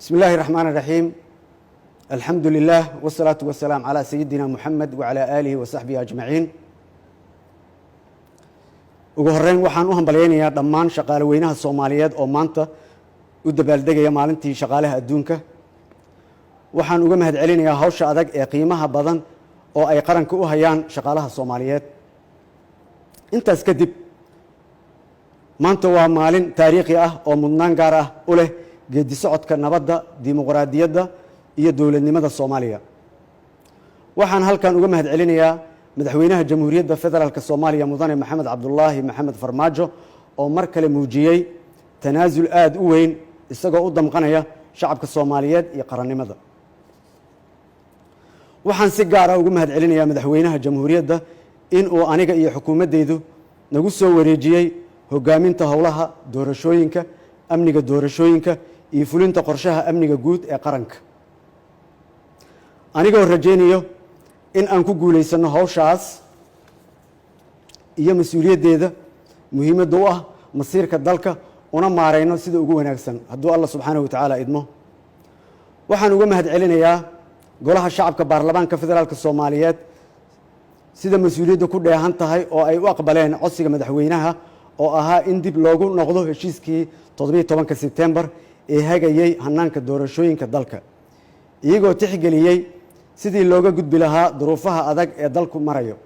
Bismi illaahi raxmaan raxiim. Alxamdu lilah wsalaatu wasalaam calaa sayidina Muxamed wacalaa aalihi wa saxbihi ajmaciin. Ugu horeyn, waxaan u hambalyaynayaa dhammaan shaqaale weynaha Soomaaliyeed oo maanta u dabaaldegaya Maalintii Shaqaalaha Adduunka. Waxaan uga mahad celinayaa hawsha adag ee qiimaha badan oo ay qaranka u hayaan shaqaalaha Soomaaliyeed. Intaas kadib, maanta waa maalin taariikhi ah oo mudnaan gaar ah u leh geedi socodka nabadda, dimuqraadiyadda iyo dowladnimada Soomaaliya. Waxaan halkan uga mahad celinayaa Madaxweynaha Jamhuuriyadda Federaalka Soomaaliya, Mudane Maxamed Cabdulaahi Maxamed Farmaajo, oo mar kale muujiyey tanaasul aada u weyn, isagoo u damqanaya shacabka Soomaaliyeed iyo qarannimada. Waxaan si gaar ah ugu mahad celinayaa Madaxweynaha Jamhuuriyadda in uu aniga iyo xukuumaddeydu nagu soo wareejiyey hogaaminta howlaha doorashooyinka, amniga doorashooyinka iyo fulinta qorshaha amniga guud ee qaranka, anigoo rajaynayo in aan ku guulaysanno hawshaas iyo mas-uuliyaddeeda muhiimadda u ah masiirka dalka, una maarayno sida ugu wanaagsan, hadduu Allah subxaanahu wa tacaala idmo. Waxaan uga mahad celinayaa Golaha Shacabka Baarlamaanka Federaalka Soomaaliyeed sida mas-uuliyadda ku dheehan tahay oo ay u aqbaleen codsiga madaxweynaha oo ahaa in dib loogu noqdo heshiiskii 17-ka Sebtembar ee hagayey hanaanka doorashooyinka dalka, iyagoo tixgeliyey sidii looga gudbi lahaa duruufaha adag ee dalku marayo.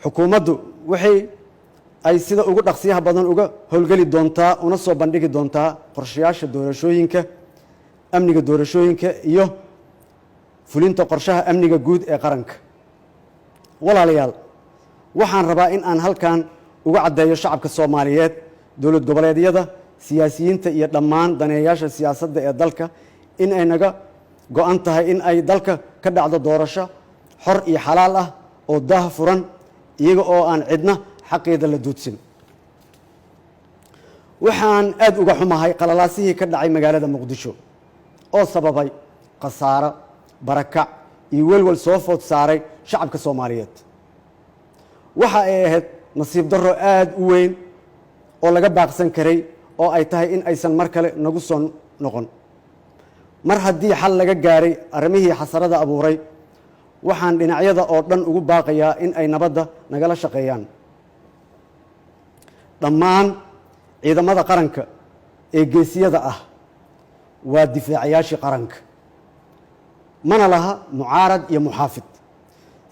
Xukuumaddu waxay ay sida ugu dhaqsiyaha badan uga howlgeli doontaa una soo bandhigi doontaa qorshayaasha doorashooyinka, amniga doorashooyinka iyo fulinta qorshaha amniga guud ee qaranka. Walaalayaal, waxaan rabaa in aan halkan uga caddeeyo shacabka Soomaaliyeed, dowlad goboleedyada, siyaasiyiinta iyo dhammaan daneeyaasha siyaasadda ee dalka in ay naga go-an tahay in ay dalka ka dhacdo doorasho xor iyo xalaal ah oo daah furan, iyaga oo aan cidna xaqeeda la duudsin. Waxaan aada uga xumahay qalalaasihii ka dhacay magaalada Muqdisho oo sababay khasaaro, barakac iyo welwel soo food saaray shacabka Soomaaliyeed. Waxa ay ahayd nasiib darro aada u weyn oo laga baaqsan karay oo ay tahay in aysan mar kale nagu soo noqon. Mar haddii xal laga gaaray arrimihii xasarada abuuray, waxaan dhinacyada oo dhan ugu baaqayaa in ay nabadda nagala shaqeeyaan. Dhammaan ciidamada qaranka ee geesiyada ah waa difaacayaashii qaranka, mana laha mucaarad iyo muxaafid.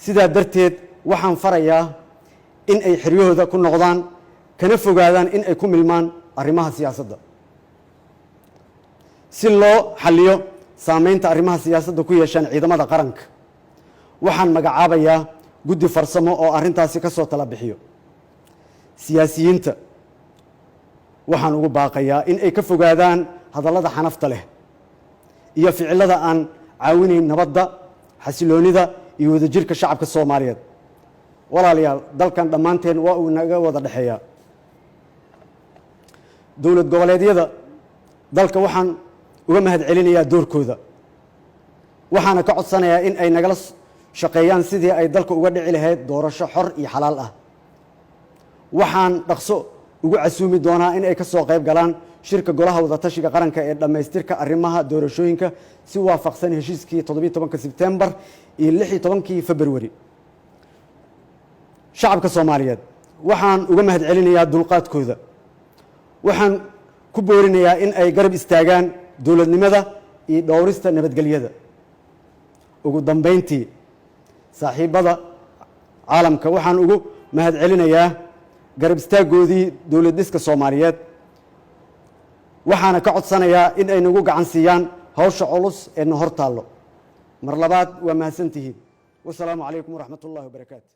Sidaa darteed, waxaan farayaa in ay xeryahooda ku noqdaan, kana fogaadaan in ay ku milmaan arrimaha siyaasadda. Si loo xalliyo saameynta arrimaha siyaasadda ku yeeshaan ciidamada qaranka, waxaan magacaabayaa guddi farsamo oo arrintaasi ka soo tala bixiyo. Siyaasiyiinta waxaan ugu baaqayaa in ay ka fogaadaan hadallada xanafta leh iyo ficilada aan caawinayn nabadda, xasiloonida iyo wadajirka shacabka Soomaaliyeed. Walaalayaal, dalkan dhammaanteen waa uu naga wada dhexeeyaa. Dowlad goboleedyada dalka waxaan uga mahad celinayaa doorkooda, waxaana ka codsanayaa in ay nagala shaqeeyaan sidii ay dalka uga dhici lahayd doorasho xor iyo xalaal ah. Waxaan dhaqso ugu casuumi doonaa in ay ka soo qayb galaan shirka Golaha Wadatashiga Qaranka ee dhammaystirka arrimaha doorashooyinka, si waafaqsan heshiiskii 17-ka Sebtembar iyo 16-kii Februari. Shacabka Soomaaliyeed waxaan uga mahad celinayaa dulqaadkooda. Waxaan ku boorinayaa in ay garab istaagaan dowladnimada iyo dhowrista nabadgelyada. Ugu dambayntii, saaxiibbada caalamka waxaan ugu mahad celinayaa garab istaaggoodii dowlad dhiska Soomaaliyeed, waxaana ka codsanayaa in ay nagu gacan siiyaan hawsha culus ee na hor taallo. Mar labaad, waa mahadsantihiin. Wasalaamu calaykum waraxmat ullahi wabarakaatu.